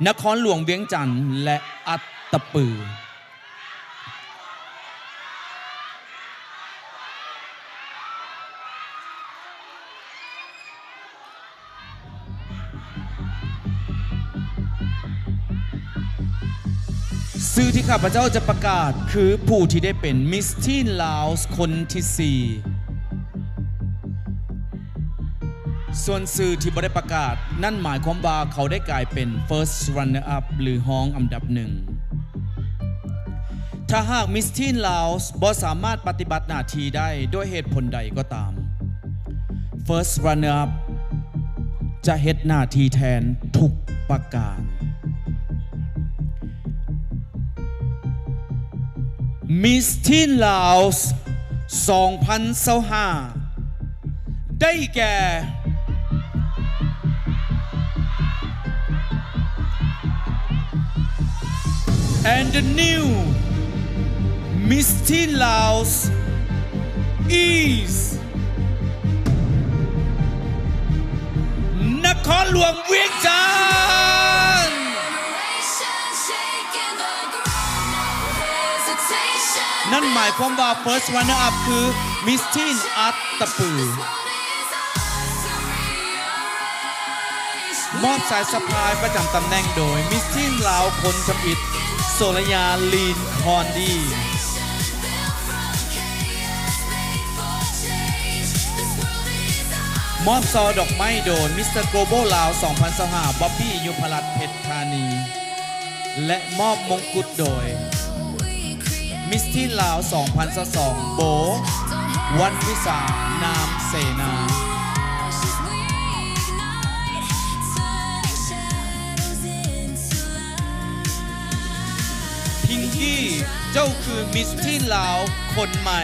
ນະຄອນຫຼວງວຽງຈັນ ແລະ ອັດຕະປື. ຊື່ທີ່ຂ້າພະເຈົ້າຈະປະກາດຄືຜູ້ທີ່ໄດ້ເປັນ Miss Teen Laos ຄົນທີສີ່. ສ່ວນຊື່ທີ່ບໍ່ໄດ້ປະກາດ ນັ້ນໝາຍຄວາມວ່າເຂົາໄດ້ກາຍເປັນ First Runner Up ຫຼື ຮອງອັນດັບໜຶ່ງ. ຖ້າຫາກ Miss Teen Laos ບໍ່ສາມາດປະຕິບັດໜ້າທີ່ໄດ້ດ້ວຍເຫດຜົນໃດກໍຕາມ, First Runner Up ຈະເຮັດໜ້າທີ່ແທນທຸກປະການ. Miss Teen Laos ສອງພັນຊາວຫ້າ ໄດ້ແກ່ And the new Miss Teen Laos is ນະຄອນຫຼວງວຽງຈັນ. ນັ້ນໝາຍຄວາມວ່າ First Runner Up ຄື Miss Teen ອັດຕະປື. ມອບສາຍສະພາຍປະຈຳຕຳແໜ່ງໂດຍ Miss Teen Laos ຄົນທຳອິດ ໂສລະຍາ ລີນ ຄອນດີ. ມອບຊໍ່ດອກໄມ້ໂດຍ Mister Global Laos ສອງພັນຊາວຫ້າ ບອບບີ ຍຸພະລັດ ເພັດທານີ ແລະ ມອບມົງກຸດໂດຍ Miss Teen Laos ສອງພັນຊາວສອງ ໂບ ວັນວິສາ ນາມເສນາ. ພິງກີ້ ເຈົ້າຄື Miss Teen Laos ຄົນໃໝ່.